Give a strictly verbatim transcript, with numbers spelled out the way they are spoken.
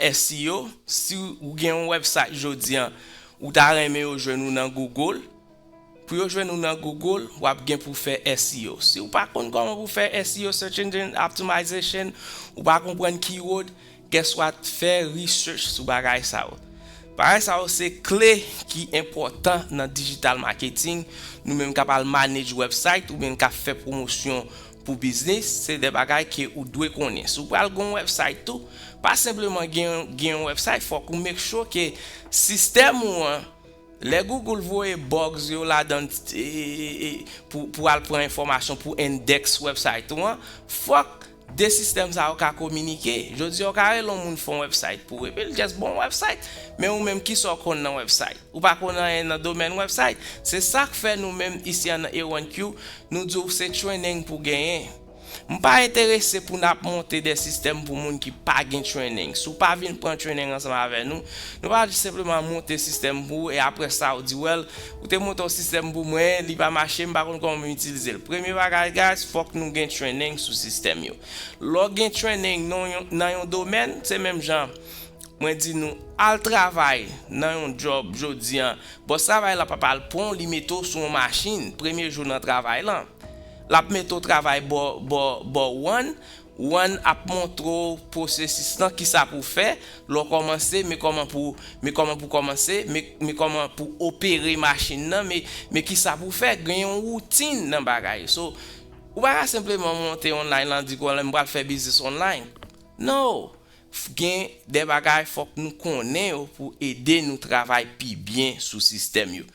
S E O. Si ou gen yon website jodi an, ou ta renmen yo jwenn ou nan Google. Pou yo jwenn ou nan Google, w ap gen pou fè S E O. Si ou pa konn kòman pou fè S E O, Search Engine Optimization, ou pa konprann keyword, guess what, fè research sou bagay sa yo. Bagay sa yo se kle ki enpòtan nan digital marketing. Nou menm k ap al manage website oubyen k ap fè pwomosyon pou biznis, se de bagay ke ou dwe konnen. Si ou pral gen yon website tou, pa senpleman gen, gen yon website, fòk ou make sure ke sistèm ou an, lè Google voye bugs yo ladan, e, e, e, pou, pou al pran enfòmasyon pou index website ou an, fòk de sistèm sa yo ka kominike. Jodi a, ou ka rele yon moun fè yon website pou ou, epi l just bon website. Men ou menm, kisa w konn nan website? Ou pa konn anyen nan domèn website. Se sa k fè nou menm isi an nan A one Q, nou di w se training pou genyen. M pa enterese pou n ap monte de sistèm pou moun ki pa gen training. Si w pa vin pran training ansanm avè nou, nou pa jis senpleman monte sistèm pou ou e apre sa ou di, well, ou te monte yon sistèm pou mwen, li pa mache, m pa konn kòman pou m itilize l. Premye bagay, guys, fòk nou gen training sou sistèm yo. Lè w gen training nan yon, nan yon domèn, se menm jan mwen di nou, al travay nan yon job jodi an. Bòs travay la p ap al pran w, li mete w sou yon machin, premye jou nan travay lan. L ap mete w travay bò, bò, bò one. One ap montre w pwosesis lan, kisa pou w fè. Lè w kòmanse, men kòman pou, men kòman pou kòmanse, men, men kòman pou opere machin nan, men, men kisa pou w fè. Gen yon woutin nan bagay yo. So, ou pa ka senpleman monte online lan, di, "Bon, m pral fè biznis online." No! F-, gen de bagay fòk nou konnen yo pou ede nou travay pi byen sou sistèm yo.